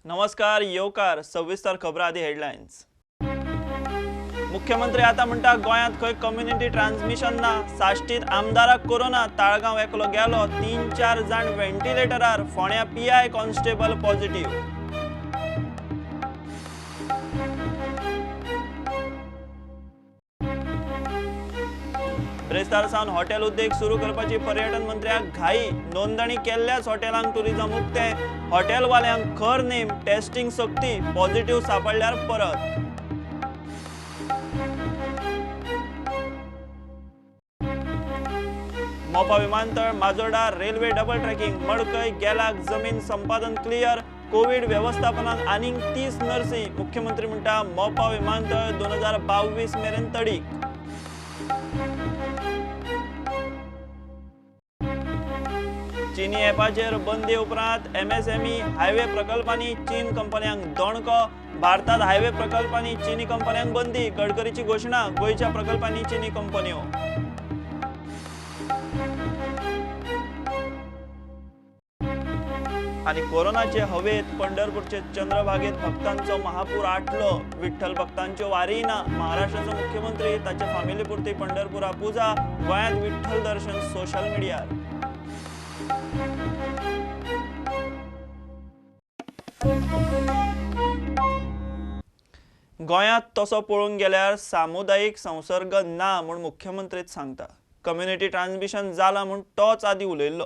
नमस्कार, येवकार. सविस्तर खबरां आदी हेडलायन्स. मुख्यमंत्री आता म्हणटा गोंयांत खंय कम्युनिटी ट्रान्समिशन ना. साश्टीत आमदाराक कोरोना, ताळगांव एकलो गेलो, 3-4 जाण व्हेंटिलेटरार. फोंड्या पीआय कॉन्स्टेबल पॉझिटिव्ह. ब्रेस्तार सावन हॉटेल उद्देग सुरू करपाची पर्यटन मंत्र्याक घाई. नोंदणी केल्ल्याच हॉटेलांक टुरिझम उक्तें. हॉटेलवाल्यांक खर नेम, टेस्टिंग सक्ती, पॉझिटिव्ह सापडल्यार परत. मोपा विमानतळ, माजोर्डा रेल्वे डबल ट्रॅकिंग, मडकय गेलाक जमीन संपादन क्लियर. कोवीड वेवस्थापनाक आनीक 30 नर्सी. मुख्यमंत्री म्हणटा मोपा विमानतळ 2022 मेरेन तडीक. चीनी ॲपाचेर बंदी उपरांत एमएसएमई हायवे प्रकल्पांनी चीन कंपन्यांक दणको. भारतात हायवे प्रकल्पांनी चीनी कंपन्यांक बंदी. गडकरीची घोशणा, गोंयच्या प्रकल्पांनी चीनी कंपन्यो. आनी कोरोनाचे हवेत पंढरपूरचे चंद्रभागेत भक्तांचो महापूर आटलो. विठ्ठल भक्तांच्यो वारी ना. महाराष्ट्राचो मुख्यमंत्री ताचे फामिली पुरती पंढरपुरा पुजा. गोंयांत विठ्ठल दर्शन सोशल मिडियार. गोंयांत तसो पळोवंक गेल्यार सामुदायीक संसर्ग ना म्हूण मुख्यमंत्रीच सांगता. कम्युनिटी ट्रान्समिशन जाला म्हूण तोच आदी उलयल्लो.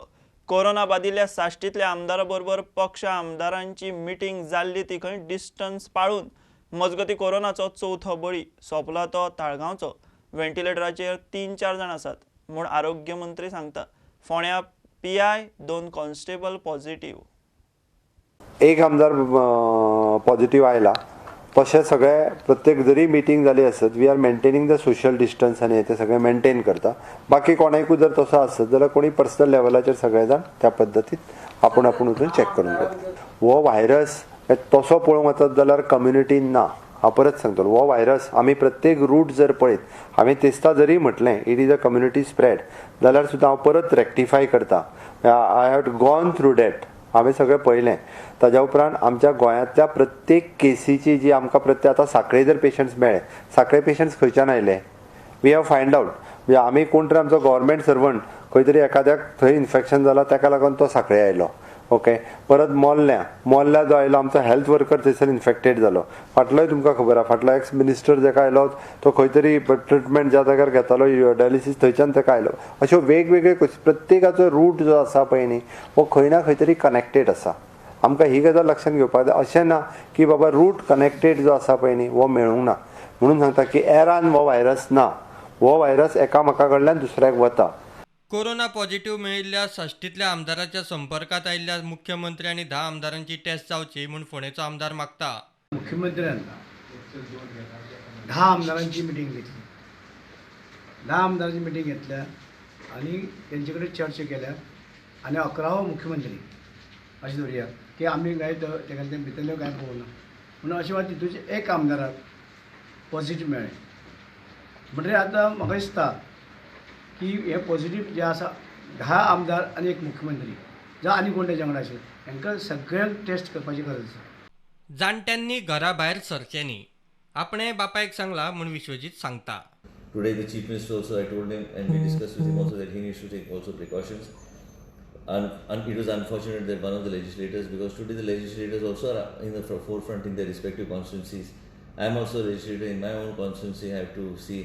कोरोना बादिल्ल्या साश्टींतल्या आमदारा बरोबर पक्ष आमदारांची मिटींग जाल्ली ती खंय डिस्टन्स पाळून. मजगती कोरोनाचो चवथो बळी सोंपला तो ताळगांवचो. व्हेंटिलेटराचेर 3-4 जाण आसात म्हूण आरोग्य मंत्री सांगता. फोंड्या पीआय 2 कॉन्स्टेबल पॉझिटिव्ह. एक आमदार पॉझिटिव्ह आयला. तशें सगळे प्रत्येक जरी मिटींग जाली आसत, we are maintaining the social distance आनी ते सगळे मेंटेन करता. बाकी कोणाकूय जर तसो आसत जाल्यार कोणी पर्सनल लेवलाचेर सगळे जाण त्या पद्दतीन आपूण आपूण वचून चॅक करून घेता. हो व्हायरस तसो पळोवंक वचत जाल्यार कम्युनिटीन ना. हांव परत सांगतलो, हो व्हायरस आमी प्रत्येक रूट जर पळयत, हांवें तेस्ता जरी म्हटलें it is a community spread जाल्यार सुद्दां हांव परत रेक्टिफाय करता. I have gone through that. हांवें सगळें पळयलें. ताज्या उपरांत आमच्या गोंयांतल्या प्रत्येक केसीची जी आमकां प्रत्येक आतां साखळे जर पेशंट्स मेळ्ळे, साखळे पेशंट्स खंयच्यान आयले we have find out. म्हणजे आमी कोण तरी आमचो गव्हर्मेंट सर्वंट खंय तरी एखाद्याक थंय इन्फेक्शन जाला ताका लागून तो साखळे आयलो. ओके, परत मोल्ल्या, मोल्ल्या जो आयलो आमचो हेल्थ वर्कर थंयसर इन्फेक्टेड जालो. फाटलोय तुमकां खबर आहा, फाटलो एक्स मिनिस्टर जाका आयलो तो खंय तरी ट्रिटमेंट ज्या जाग्यार घेतालो डायलिसीस थंयच्यान ताका आयलो. अश्यो वेगवेगळे प्रत्येकाचो रूट जो आसा पळय न्ही हो खंय ना खंय तरी कनेक्टेड आसा. आमकां ही गजाल लक्षांत घेवपाक जाय. अशें ना की बाबा रूट कनेक्टेड जो आसा पळय न्ही हो मेळूंक ना. म्हणून सांगता की एरान हो व्हायरस ना, हो व्हायरस एकामेका कडल्यान दुसऱ्याक वता. कोरोना पॉझिटिव्ह मेळिल्ल्या साश्टींतल्या आमदाराच्या संपर्कात आयिल्ल्या मुख्यमंत्री आनी 10 आमदारांची टेस्ट जावची म्हूण फोंडेचो आमदार मागता. मुख्यमंत्र्यान 10 आमदारांची मिटींग घेतली. 10 आमदारांची मिटींग घेतल्या आनी तेंचे कडेन चर्चा केल्या आनी 11वो मुख्यमंत्री अशें धरुया की आमी काय तेका तें भितरल्यो कांय पळोवना म्हणून अशें वाट तितूचे एक आमदाराक पॉझिटिव्ह मेळ्ळें. म्हणटकीर आतां म्हाका दिसता की हे पॉझिटिव्ह जे आसा 10 आमदार आनी एक मुख्यमंत्री जावं आनी कोण तेच्या वांगडा आशिल्ले हांकां सगळ्यांक टेस्ट करपाची गरज आसा. जाणट्यांनी घरा भायर सरचें न्ही आपणें बापायक सांगलां म्हूण विश्वजीत सांगता. Today the chief minister also, I told him and we discussed with him also that he needs to take also precautions. And it was unfortunate that one of the legislators, because today the legislators also are in the forefront in their respective constituencies. I am also a legislator in my own constituency. I have to see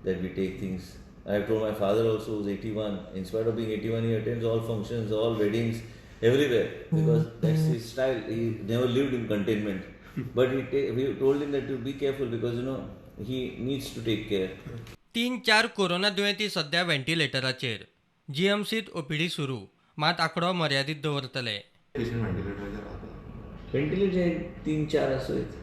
that we take things. I have told my father also, who is 81, in spite of being 81, he attends all functions, all weddings, everywhere, because that's his style. He never lived in containment. But we told him that to be careful because, you know, he needs to take care. 3-4 corona दुयेंती सध्या व्हेंटिलेटराचेर. जीएमसीत OPD सुरू, मात आंकडो मर्यादीत दवरतले. Ventilator 3-4 आसूं येत.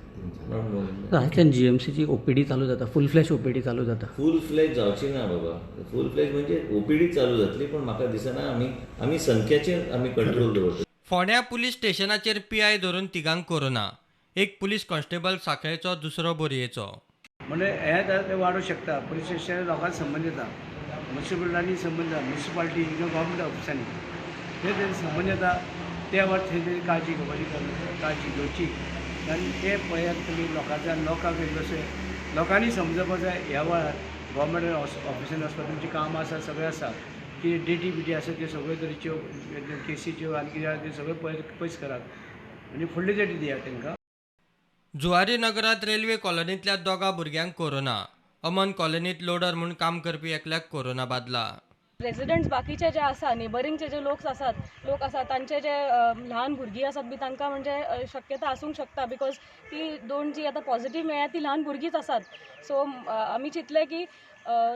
हांतल्यान जीएमसीची OPD चालू जाता, फूल फ्लॅश ओपीडी चालू जाता. फूल फ्लॅश जावची ना बाबा. फूल फ्लॅश म्हणजे ओपीडी चालू जातली, पण म्हाका दिसना आमी आमी संख्याचेर आमी कंट्रोल दवरतले. फोंड्या पुलीस स्टेशनाचेर पीआय धरून 3 कोरोना. एक पुलीस कॉन्स्टेबल साखळेचो, दुसरो बोरयेचो. म्हणजे हें वाडूंक शकता. पुलीस स्टेशन लोकांक संबंद येता, म्युनिसिपलिटांनी संबंद येता, म्युनिसिपालिटी किंवा गव्हर्मेंट ऑफिसांनी हे तेंचे संबंद येता. त्या वेळार थंय तरी काळजी घेवपाची काळजी घेवची आनी ते पळयात तुमी लोकांच्या लोकांक इल्लोशें लोकांनी समजपाक जाय. ह्या वेळार गव्हर्मेंट ऑफिसान वचपाक तुमचीं कामां आसा, सगळें आसा की डेटी बिटी आसा त्यो सगळ्यो तरेच्यो केसीच्यो आनी कितें आसा त्यो सगळ्यो पयस करात आनी फुडली डेटी दियात तांकां. जुवारी नगरात रेल्वे कॉलनींतल्या 2 भुरग्यांक कोरोना. अमन कॉलनीत लोडर म्हूण काम करपी एकल्याक कोरोना बादला. रेजिडंट्स बाकीचे जे आसा, नेबरींगचे जे लोक आसात तांचे जे ल्हान भुरगीं आसात बी तांकां म्हणजे शक्यता आसूंक शकता, because ती 2 जी आतां पॉझिटीव मेळ्ळ्या ती ल्हान भुरगींच आसात. सो आमी चिंतलें की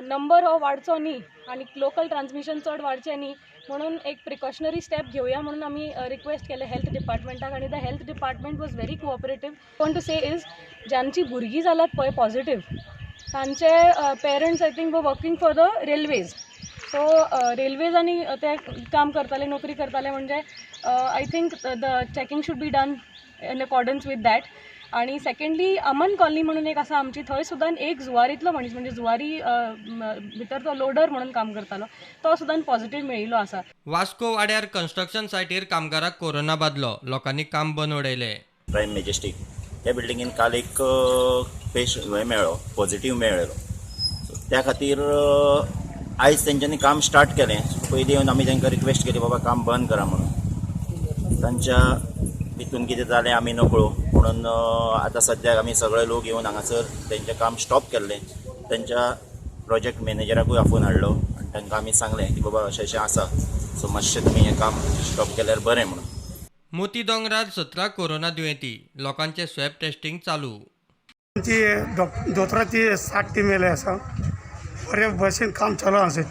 नंबर हो वाडचो न्ही आनी लोकल ट्रान्समिशन चड वाडचें न्ही म्हणून एक प्रिकॉशनरी स्टेप घेवया म्हणून आमी रिक्वेस्ट केलें हेल्थ डिपार्टमेंटाक आनी the health department was very cooperative. Want to say is ज्यांची भुरगीं जाल्यात पळय पॉझिटीव तांचे parents I think were working for the railways. So रेल्वेजांनी ते काम करताले, नोकरी करताले, म्हणजे I think the checking should be done in accordance with that. आणि सेकंडली अमन कॉलनी म्हणून एक आसा आमची, थंय सुद्दां एक जुवारींतलो मनीस म्हणजे जुवारी भितर तो लोडर म्हणून काम करतालो तो सुद्दां पॉझिटीव मेळिल्लो आसा. वास्को वाड्यार कन्स्ट्रक्शन सायटीर कामगाराक कोरोना बादलो. लोकांनी काम बंद उडयलें. प्रायम मेजेस्टीक त्या बिल्डिंगेन काल एक पेशंट मेळ्ळो, पॉझिटीव मेळ्ळो. त्या खातीर आयज तेंच्यांनी काम स्टार्ट केलें. पयलीं येवन आमी तांकां रिक्वेस्ट केली, बाबा काम बंद करा म्हणून. तांच्या भितून कितें जालें आमी नकळो, म्हणून आतां सद्याक आमी सगळे लोक येवन हांगासर तेंचें काम स्टॉप केल्लें. तेंच्या प्रोजेक्ट मॅनेजराकूय आफोवन हाडलो आनी तांकां आमी सांगलें की बाबा अशें अशें आसा, सो मातशें तुमी हें काम स्टॉप केल्यार बरें म्हणून. मोती दोंगरार 17 कोरोना दुयेंती, लोकांचें स्वॅब टेस्टिंग चालू. आमची दोतोराची 60 टीम येयले आसा. बरे भशेन काम चालू आसा.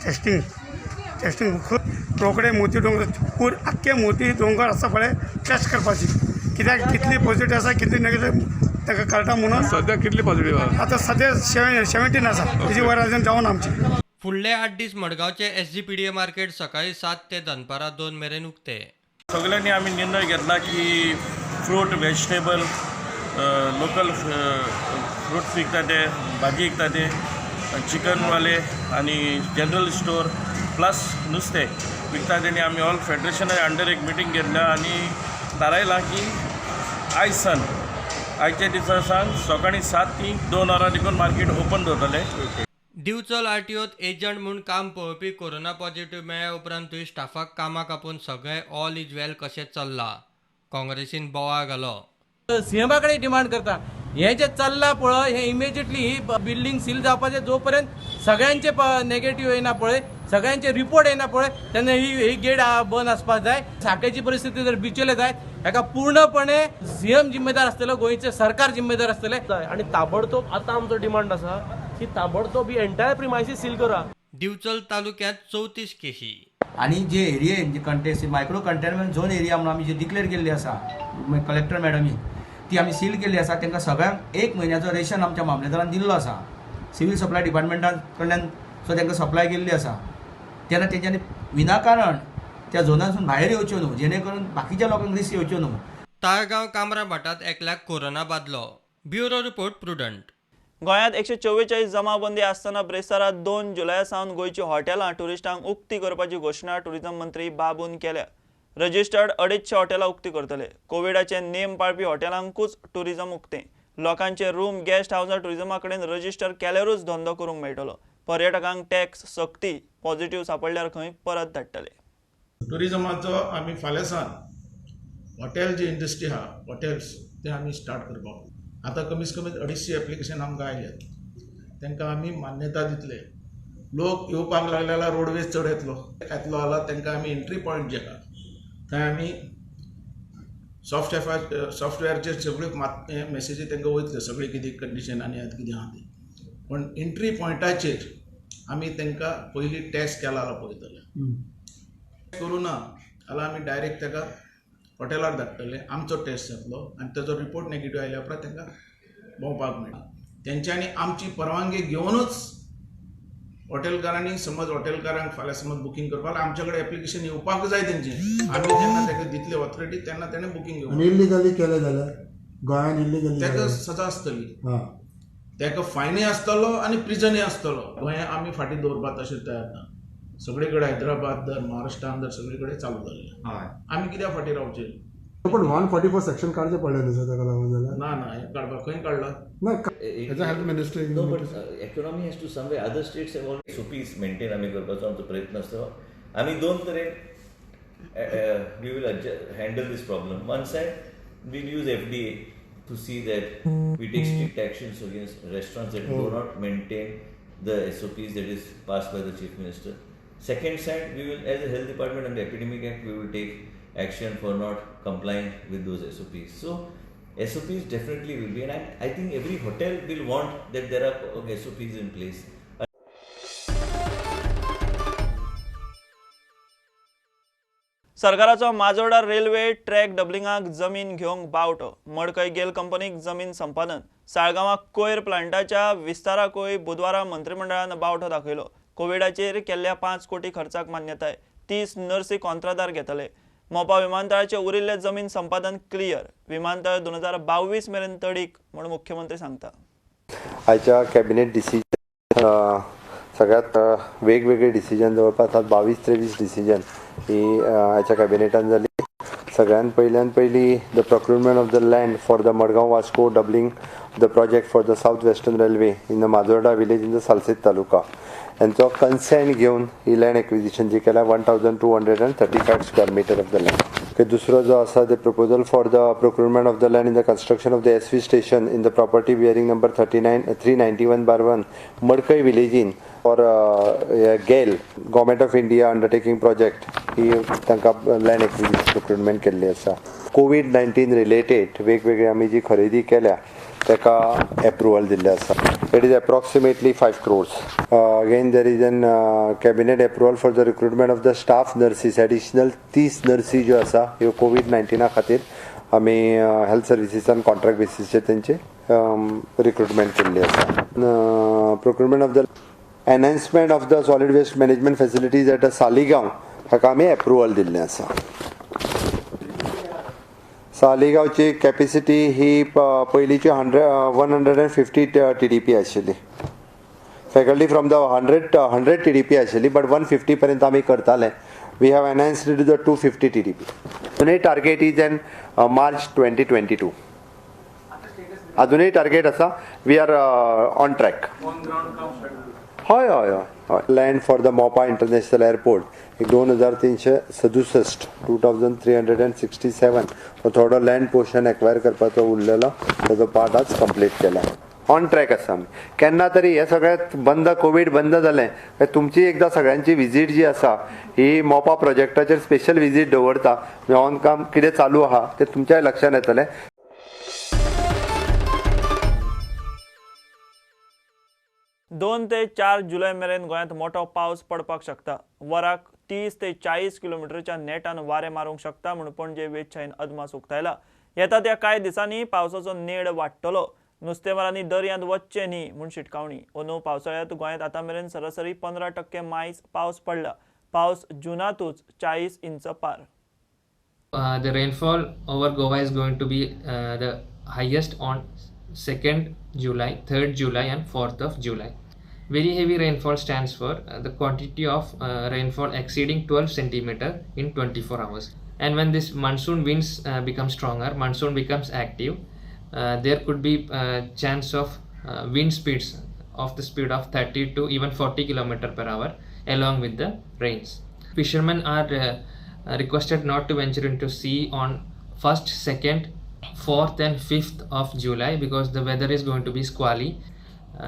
टेस्टिंग खूब रोखडे मोती दोंगर पूर आख्खे मोती दोंगर आसा पळय टेस्ट करपाची, कित्याक कितली पॉझिटीव आसा कितली नेगेटीव तांकां कळटा म्हणून. सद्या कितली पॉझिटीव आसा? आतां सद्या 17 आसा, तेजी वयर अजून जावन आमची. फुडले 8 दीस मडगांवचे SGPDA market सकाळी 7 ते दनपारां 2 मेरेन उक्ते. सगळ्यांनी आमी निर्णय घेतला की फ्रूट, वेजिटेबल, लोकल फ्रूट्स विकता ते, भाजी विकता ते, चिकनवाले आनी जनरल स्टोर प्लस नुस्तें विकता तेणी आमी ऑल फेडरेशना अंडर एक मिटींग घेतल्या आनी थारायलां की आयज सान आयच्या दिसा सावन सकाळीं 7 ते 2 वरां देखून मार्केट ओपन दवरतले. दिवचल आरटीओत एजंट म्हूण काम पळोवपी कोरोना पॉझिटिव्ह मेळ्ळ्या उपरांतूय स्टाफाक कामाक आपोवन सगळें ऑल is वेल कशें चल्लां. काँग्रेसीन बोवाळ घालो. सीएमा कडेन डिमांड करता हें जें चल्लां पळय हें इमिजिएटली ही बिल्डींग सील जावपाचें. जो पर्यंत सगळ्यांचे नेगेटीव येयना पळय, सगळ्यांचे रिपोर्ट येयना पळय, तेन्ना ही गेट बंद आसपाक जाय. साखेची परिस्थिती जर बिचोले जायत हेका पूर्णपणे सीएम जिम्मेदार आसतलो, गोंयचें सरकार जिम्मेदार आसतलें. आनी ताबडतोब आतां आमचो डिमांड आसा की ताबडतोब ही एंटायर प्रिमायसीस सील करा. दिवचल तालुक्यांत 34 केशी. आनी जे एरियेन जे contest micro containment zone area म्हणून आमी जे डिक्लेअर केल्ली आसा कलेक्टर मॅडमीन, ती आमी सील केल्ली आसा. तांकां सगळ्यांक 1 म्हयन्याचो रेशन आमच्या मामलेदारान दिल्लो आसा, सिव्हील सप्लाय डिपार्टमेंटा कडल्यान सो तांकां सप्लाय केल्ली आसा. तेन्ना तेंच्यांनी विनाकारण त्या झोनासून भायर येवच्यो न्हू, जेणे करून बाकीच्या लोकांक रिस्क येवच्यो न्हू. ताळगांव कामरा भाटात एकल्याक कोरोना बादलो. Bureau report, Prudent. गोंयांत 144 जमावबंदी आसतना ब्रेस्तारा 2 जुलया सावन गोंयची हॉटेलां ट्युरिस्टांक उक्ती करपाची घोशणा टुरिझम मंत्री बाबून केल्या. रजिस्टर्ड 250 हॉटेलां उक्ती करतले. कोविडाचे नेम पाळपी हॉटेलांकूच टुरिझम उक्तें. लोकांचे रूम, गेस्ट हावसां टुरिझमा कडेन रजिस्टर केल्यारूच धंदो करूंक मेळटलो. पर्यटकांक टॅक्स सक्ती, पॉझिटिव्ह सापडल्यार खंय परत धाडटले. टुरिझमाचो आमी फाल्यां सावन हॉटेल जी इंडस्ट्री आहा, हॉटेल्स ते आमी स्टार्ट करपाक. आतां कमीत कमी 250 एप्लिकेशन आमकां आयल्यात, तांकां आमी मान्यता दितले. लोक येवपाक लागले जाल्यार रोडवेज चड येतलो जाल्यार तांकां आमी एंट्री पॉयंट जे आहा थंय आमी सॉफ्टवेअरचेर सगळ्यो मॅसेजी तांकां वयतल्यो, सगळें कितें कंडिशन आनी आतां कितें आहा तें. पूण एंट्री पॉयंटाचेर आमी तांकां पयलीं टॅस्ट केला जाल्यार पळयतले. करूं ना जाल्यार आमी डायरेक्ट ताका हॉटेलार धाडटले, आमचो टेस्ट जातलो आनी ताजो रिपोर्ट नेगेटीव आयल्या उपरांत तांकां भोंवपाक मेळटा. तेंच्यांनी आमची परवानगी घेवनूच हॉटेलकारांनी, समज हॉटेलकारांक फाल्यां समज बुकींग करपाक आमचे कडेन एप्लिकेशन येवपाक जाय तेंचें. आमी जेन्ना ताका दितले ऑथॉरिटी तेन्ना तेणें बुकींग घेवपाक. आनी इल्लिगली केलें जाल्यार गोंयांत इल्लिगली ताका सजा आसतली, ताका फायनय आसतलो आनी प्रिजनय आसतलो. गोंय आमी फाटीं दवरपाक तशें तयार ना. सगळे कडेन हैदराबाद धर, महाराष्ट्रान धर, सगळे कडेन चालू जाल्लें. आमी कित्याक फाटीं रावचें? पण 144 सेक्शन काडचें पडलें न्हू सर ताका लागून जाल्यार. ना ना, हें काडपाक खंय काडला? ना, as a health minister. No, but economy has to someway, other states have all SOPs maintain आमी करपाचो आमचो प्रयत्न आसता. आमी दोन तरेन we will handle this problem. One side we'll use FDA to see that we take strict actions against restaurants that do not maintain the SOPs that is passed by the Chief Minister. Second side, we will, as a health department and the Epidemic Act, we will take action for not complying with those SOPs. So SOPs definitely will be, and I think every hotel will want that there are SOPs in place. सरकाराचो Majorda railway track डबलिंगाक जमीन घेवंक बावटो. मडकय गेल कंपनीक जमीन संपादन. साळगांवां कोयर प्लांटाच्या विस्ताराकूय बुधवारा मंत्रिमंडळान बावटो दाखयलो. कोविडाचेर केल्ल्या 5 कोटी खर्चाक मान्यताय. 30 नर्सी कॉंत्रादार घेतले. मोपा विमानतळाचे उरिल्ले जमीन संपादन क्लियर. विमानतळ 2022 मेरेन तडीक म्हूण मुख्यमंत्री सांगता. आयच्या कॅबिनेट डिसिजन सगळ्यात वेगवेगळे डिसिजन जवळपास 22-23 डिसिजन ही आयच्या कॅबिनेटान जाली. सगळ्यात पयल्यान पयली the procurement of the land for the Madgaon Vasco doubling the project for the South Western Railway in the Majorda village in the Salcete taluka हेंचो कन्सेंट घेवन ही लँड एक्विजिशन जी केल्या 1235 square metre of the land. दुसरो जो आसा the proposal for the procurement of the land in the construction of the SV station in the property bearing number 391/1 Madkai विलेजीन for GAIL government of India undertaking project ही तांकां land acquisition procurement केल्ली आसा. कोवीड-19 related वेगवेगळी आमी जी खरेदी केल्या ताका approval दिल्लें आसा. It is approximately 5 crores. Again there is an cabinet approval for the recruitment of the staff nurses. Additional 30 नर्सी ज्यो आसा ह्यो कोवीड-19 खातीर आमी हेल्थ सर्विसीसान कॉन्ट्रॅक्ट बेसीसचेर तेंचे रिक्रुटमेंट केल्ली आसा. Procurement of the enhancement of the solid waste management facilities at Saligao हाका आमी एप्रुवल दिल्लें आसा. सालिगांवची कॅपेसिटी ही पयलींची 150 TDP आशिल्ली. Faculty from the 100 TDP आशिल्ली, बट 150 पर्यंत आमी करताले. We have enhanced to the 250 TDP. अजूनय टार्गेट is N मार्च 2022. अजूनय टार्गेट आसा. We are on track. हय हय हय हय. Land for the Mopa international airport एक 2367 2367 थोडो लँड पोर्शन एक्वायर करपाचो उरलेलो ताजो पार्ट आज कंप्लीट केला. ऑन ट्रॅक आसा आमी. केन्ना तरी हे सगळें बंद कोवीड बंद जालें काय तुमची एकदां सगळ्यांची विजीट जी आसा ही मोपा प्रोजेक्टाचेर स्पेशल विजीट दवरता. ऑन काम कितें चालू आहा तें तुमच्याय लक्षांत येतलें. दोन ते 4 जुलय मेरेन गोंयांत मोठो पावस पडपाक शकता. वराक 30 ते 40 किलोमिटरच्या नेटान वारें मारूंक शकता म्हूण पणजे वेधशाळेन अदमास उक्तायला. येता त्या कांय दिसांनी पावसाचो नेड वाडटलो. नुस्तेमारांनी दर्यांत वचचें न्ही म्हूण शिटकावणी. अंदू पावसाळ्यांत गोंयांत आतां मेरेन सरासरी 15% मायज पावस पडला. पावस जुनांतूच 40 इंच पार. The rainfall over Goa is going to be the highest on 2nd July, 3rd July and 4th of July. Very heavy rainfall stands for the quantity of rainfall exceeding 12 centimeter in 24 hours. And when this monsoon winds become stronger, monsoon becomes active, there could be chance of wind speeds of the speed of 30 to even 40 km per hour along with the rains. Fishermen are requested not to venture into sea on 1st, 2nd, 4th and 5th of July because the weather is going to be squally.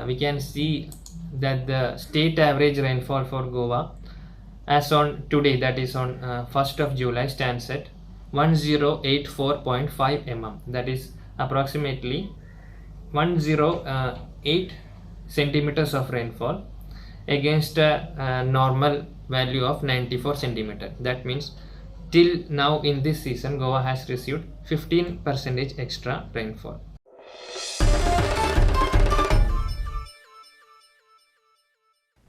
We can see that the state average rainfall for Goa as on today, that is on 1st of July, stands at 1084.5 mm, that is approximately 108 centimeters of rainfall against a normal value of 94 centimeter. That means till now in this season Goa has received 15% extra rainfall.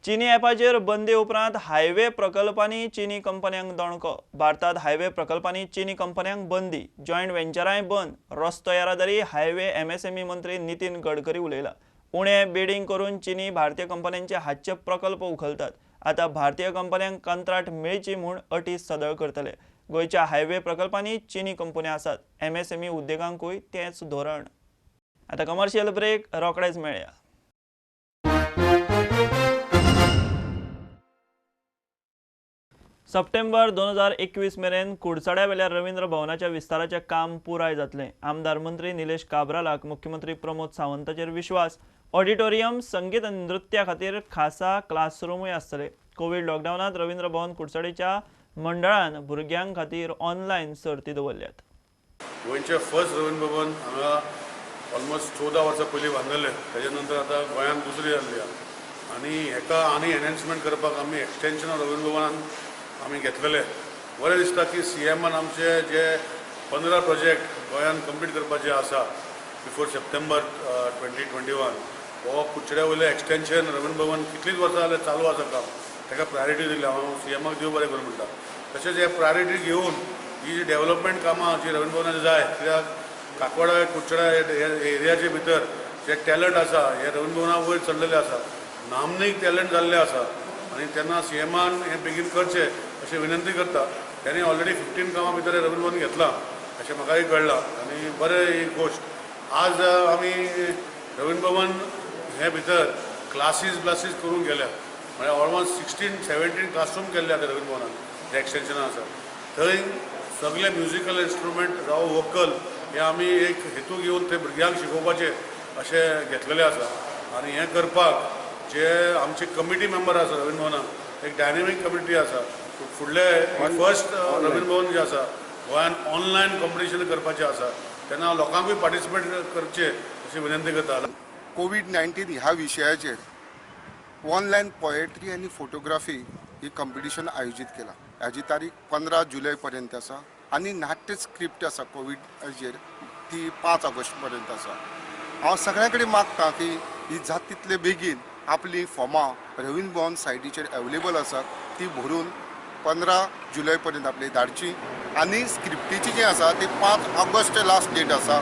चीनी ॲपाचेर बंदी उपरांत highway प्रकल्पांनी चीनी कंपन्यांक दणको. भारतात highway प्रकल्पांनी चीनी कंपन्यांक बंदी, joint व्हेंचरांय बंद. रस्तो येरादारी हायवे एमएसएमई मंत्री नितीन गडकरी उलयला. उणें बिडींग करून चीनी भारतीय कंपन्यांचे हातचे प्रकल्प उखलतात. आतां भारतीय कंपन्यांक कंत्राट मेळची म्हूण अटी सदळ करतले. गोंयच्या हायवे प्रकल्पांनी चिनी कंपन्यो आसात. MSME उद्देगांकूय तेंच धोरण. आतां कमर्शियल ब्रेक, रोखडेच मेळया. सप्टेंबर 2021 मेरेन कुडचड्यावेल्या रवींद्र भवनाच्या विस्ताराचें काम पुराय जातलें. आमदार मंत्री निलेश काब्रालाक मुख्यमंत्री प्रमोद सावंताचेर विश्वास. ऑडिटोरियम, संगीत आनी नृत्या खातीर खासा क्लासरुमूय आसतले. कोवीड लॉकडावनांत रवींद्र भवन कुडचडेच्या मंडळान भुरग्यां खातीर ऑनलायन सर्ती दवरल्यात. गोंयचें फर्स्ट रवींद्र भवन हांगा ऑलमोस्ट 14 वर्सां पयलीं बांदिल्लें. ताच्या नंतर आतां गोंयांत दुसरी जाल्ली आसा आनी हेका आनी एनहेन्समेंट करपाक आमी एक्सटेंशन ऑफ रवींद्र भवनान आमी घेतलेले. बरें दिसता की सीएमान आमचे जे 15 प्रोजेक्ट गोंयांत कंप्लीट करपाचे आसा बिफोर सप्टेंबर 2021, हो कुडचड्या वयलें एक्सटेंशन रवींद्र भवन कितलींच वर्सां जाल्यार चालू आसा काम, ताका प्रायोरिटी दिल्या. हांव सीएमाक देव बरें करूं म्हणटा. तशेंच हे प्रायोरिटी घेवन ही जी डेवलपमेंट कामां जी रवींद्र भवनाची जाय, कित्याक काकवाडा कुडचड्या एरियाचे भितर जे टॅलंट आसा हे रवींद्र भवना वयर चडलेले आसा, नामनेक टॅलंट जाल्ले आसा आनी तेन्ना सीएमान हें बेगीन करचें अशें विनंती करता. तांणी ऑलरेडी 15 कामां भितर रवींद्र भवन घेतलां अशें म्हाकाय कळ्ळां आनी बरें ही गोश्ट. आज आमी रवींद्र भवन हे भितर क्लासीस ब्लासीस करूंक गेल्या, म्हळ्यार ऑलमोस्ट 16-17 क्लासरूम केल्ले आतां रवींद्र भवनान जे एक्सटेंशनां आसा थंय सगळे म्युजिकल इन्स्ट्रुमेंट जावं वोकल हे आमी एक हेतू घेवन ते भुरग्यांक शिकोवपाचें अशें घेतलेलें आसा. आनी हें करपाक जे आमचे कमिटी मेंबर आसा रवींद्र भवनान, एक डायनेमीक कमिटी आसा. फुडले फर्स्ट रवींद्र भवन जे आसा गोंयांत ऑनलायन कॉम्पिटिशन करपाचें आसा, तेन्ना लोकांकूय पार्टिसिपेट करचें अशी विनंती करता. कोवीड-19 ह्या विशयाचेर ऑनलायन पोएट्री आनी फोटोग्राफी ही कॉम्पिटिशन आयोजीत केला. हाजी तारीख 15 जुलय पर्यंत आसा आनी नाट्य स्क्रिप्ट आसा कोवीडाचेर ती 5 ऑगस्ट पर्यंत आसा. हांव सगळ्यां कडेन मागता की ही जात तितले बेगीन आपली फॉर्मां रवींद्र भवन सायटीचेर अवेलेबल आसा ती भरून 15 जुलय पर्यंत आपली धाडची आनी स्क्रिप्टीची जी आसा ती 5 ऑगस्ट लास्ट डेट आसा.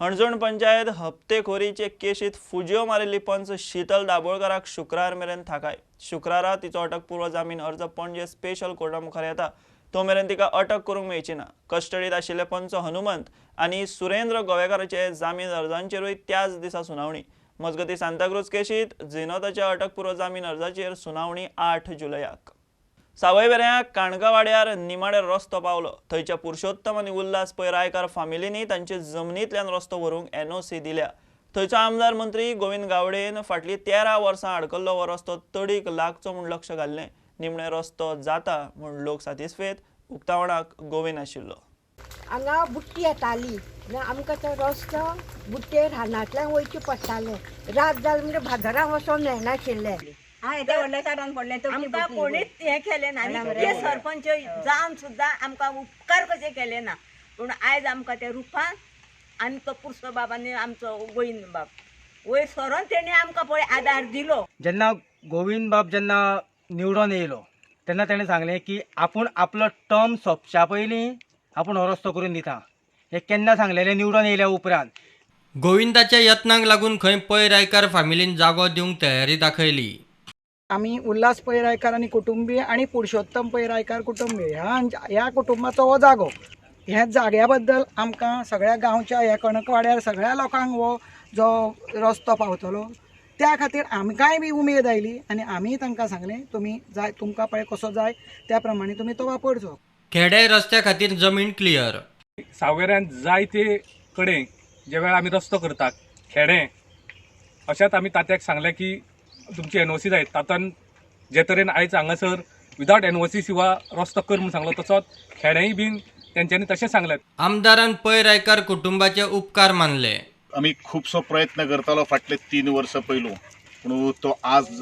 हणजूण पंचायत हप्तेखोरीचे केशीत फुजयो मारिल्ली पंच शीतल दाबोळकाराक शुक्रार मेरेन थाकाय. शुक्रारा तिचो अटकपूर्व जामीन अर्ज पणजे स्पेशल कोर्टा मुखार येता. तो मेरेन तिका अटक करूंक मेळची ना. कस्टडीत आशिल्ले पंच हनुमंत आनी सुरेंद्र गोवेकाराचे जामीन अर्जांचेरूय त्याच दिसा सुनावणी. मजगतीं सांताक्रूज केशीत झिनोताच्या अटकपूर्व जामीन अर्जाचेर सुनावणी 8 जुलयाक. सावयवेऱ्यां काणकावाड्यार निमाणे रस्तो पावलो. थंयच्या पुरुषोत्तम आनी उल्हास पै रायकार फामिलींनी तांचे जमनींतल्यान रस्तो व्हरूंक NOC दिल्या. थंयचो आमदार मंत्री गोविंद गावडेन फाटलीं 13 वर्सां आडकल्लो हो रस्तो तडीक लागचो म्हूण लक्ष घाल्लें. निमणे रस्तो जाता म्हूण लोक सातिस्फेद. उक्तावणाक गोविंद आशिल्लो. हांगा बुट्टी येताली, आमकां तो रस्तो बुट्टे रानांतल्यान वयचें पडटालें. रात जाली म्हणजे बाजारांत वचोंक मेळनाशिल्लें. येदें व्हडलें सारान पडलें, आमकां कोणीच हें केलें ना. आनी सरपंच जावन सुद्दां आमकां उपकार कशे केले ना. पूण आयज आमकां त्या रुपान आनी तो पुरसो बाब आनी आमचो गोविंद बाब वयर सरोन तेणी आमकां पळय आदार दिलो. जेन्ना गोविंद बाब जेन्ना निवडून येयलो तेन्ना तेणें सांगलें की आपूण आपलो टर्म सोंपच्या पयलीं आपूण हो रस्तो करून दिता. हें केन्ना सांगलेलें? निवडून येयल्या उपरांत. गोविंदाच्या यत्नांक लागून खंय पै रायकार फामिलीन जागो दिवंक तयारी दाखयली. आमी उल्हास पै रायकार आनी कुटुंबीय आनी पुरुषोत्तम पै रायकार कुटुंबीय ह्या कुटुंबाचो हो जागो. ह्या जाग्या बद्दल आमकां सगळ्या गांवच्या ह्या कणकवाड्यार सगळ्या लोकांक हो जो रस्तो पावतलो त्या खातीर आमकांय बी उमेद आयली आनी आमीय तांकां सांगलें तुमी जाय तुमकां पळय कसो जाय त्या प्रमाणे तुमी तो वापरचो. खेडे रस्त्या खातीर जमीन क्लियर. सावयवेऱ्यांत जायते कडेन जे वेळार आमी रस्तो करतात खेडे, अशेंच आमी तात्याक सांगलें की तुमची NOC जाय. तातान जे तरेन आयज हांगासर विदावट NOC शिवा रस्तो कर म्हूण सांगलो, तसोच खेडेय बीन तेंच्यांनी तशें सांगलें. आमदारान पै रायकार कुटुंबाचे उपकार मानले. आमी खुबसो प्रयत्न करतालो फाटले 3 वर्सां पयलू, पूण तो आज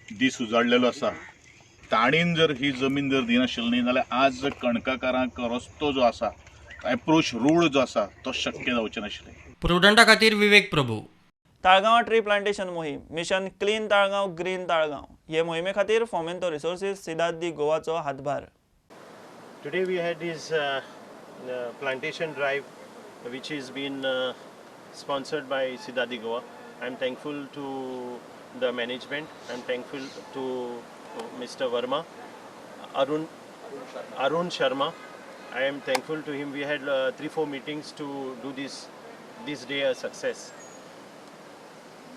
दीस उजाडलेलो आसा. ताणीन जर ही जमीन जर दिनाशिल्ली न्ही जाल्यार आज कणकाकारांक रस्तो जो आसा, एप्रोच रोड जो आसा तो शक्य जावचें नाशिल्लें. प्रुडंटा खातीर विवेक प्रभू. ताळगांव ट्री प्लांटेशन मोहीम, mission clean Taleigao green Taleigao हे मोहिमे खातीर फोमेंतो रिसोर्सीस सिदाद दी गोवाचो हातभार. Today we had this plantation drive which has been sponsored by Cidade de Goa. I am thankful to the management. I am thankful to Mr. Verma, Arun Sharma. I am thankful to him. We had 3-4 meetings to do this day a success.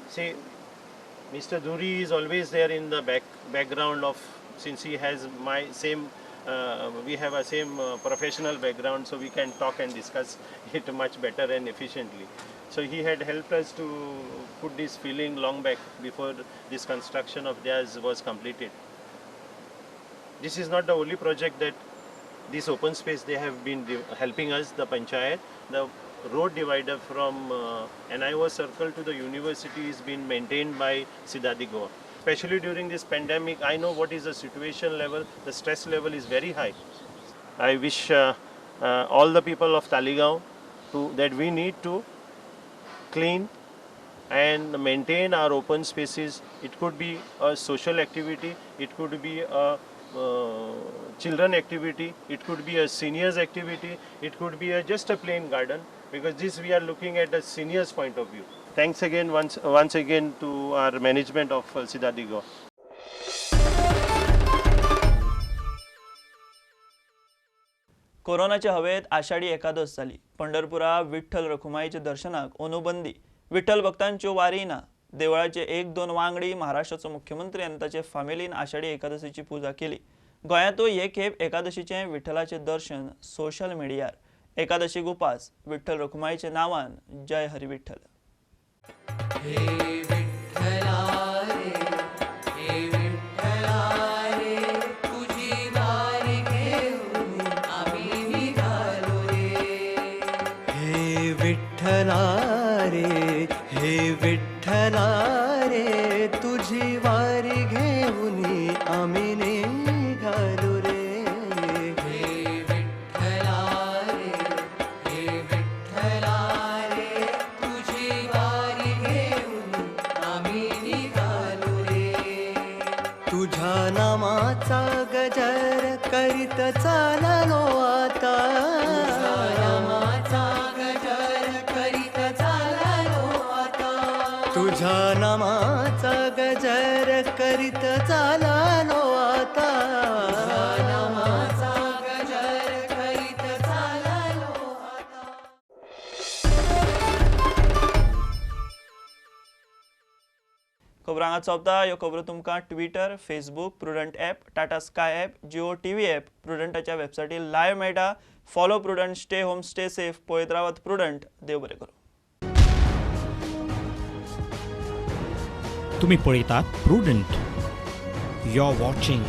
See, Mr. Dhuri is always there in the background of, since he has my same, we have a same professional background, so we can talk and discuss it much better and efficiently. So he had helped us to put this feeling long back before this construction of theirs was completed. This is not the only project that this open space they have been helping us, the panchayat. The road divider from NIO circle to the university is being maintained by Cidade Goa. Especially during this pandemic, I know what is the situation level, the stress level is very high. I wish all the people of Taleigao that we need to clean and maintain our open spaces. It could be a social activity, it could be a children activity, it could be a seniors activity, it could be just a plain garden, because this we are looking at a seniors point of view. Thanks again once again to our management of Cidade Goa. कोरोनाच्या हवेत आषाढी एकादश जाली. पंढरपुरा विठ्ठल रखुमाईच्या दर्शनाक अनुबंदी. विठ्ठल भक्तांच्यो वारी ना. देवळाचे 1-2 वांगडी, महाराष्ट्राचो मुख्यमंत्री आनी ताचे फामिलीन आषाढी एकादशीची पुजा केली. गोंयांतूय हे खेप एकादशीचें विठ्ठलाचें दर्शन सोशल मिडियार. एकादशीक उपास, विठ्ठल रखुमाईच्या नांवान जय हरी विठ्ठल. हे विठ्ठला रे तुझी वारी घेऊनी आम्ही निघालो रे. हे विठ्ठला रे, हे विठ्ठला रे तुझी वारी घेऊनी आम्ही निघालो रे. तुझ्या नामाचा गजर करीत चाललो आता. नामाचा गजर करीत चाललो आता. तुझ्या नामाचा गजर करीत चाललो आता. नामाचा गजर करीत चाललो आता. खबरां हांगा सोंपता. ह्यो खबरो तुमकां Twitter, Facebook, Prudent app, Tata Sky app, Jio TV app, प्रुडंटाच्या वेबसायटीर live मेळटा. Follow Prudent, stay home, stay safe. पळयत रावात प्रुडंट. देव बरें करूं. तुम्ही पळयतात Prudent. You are watching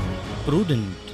Prudent.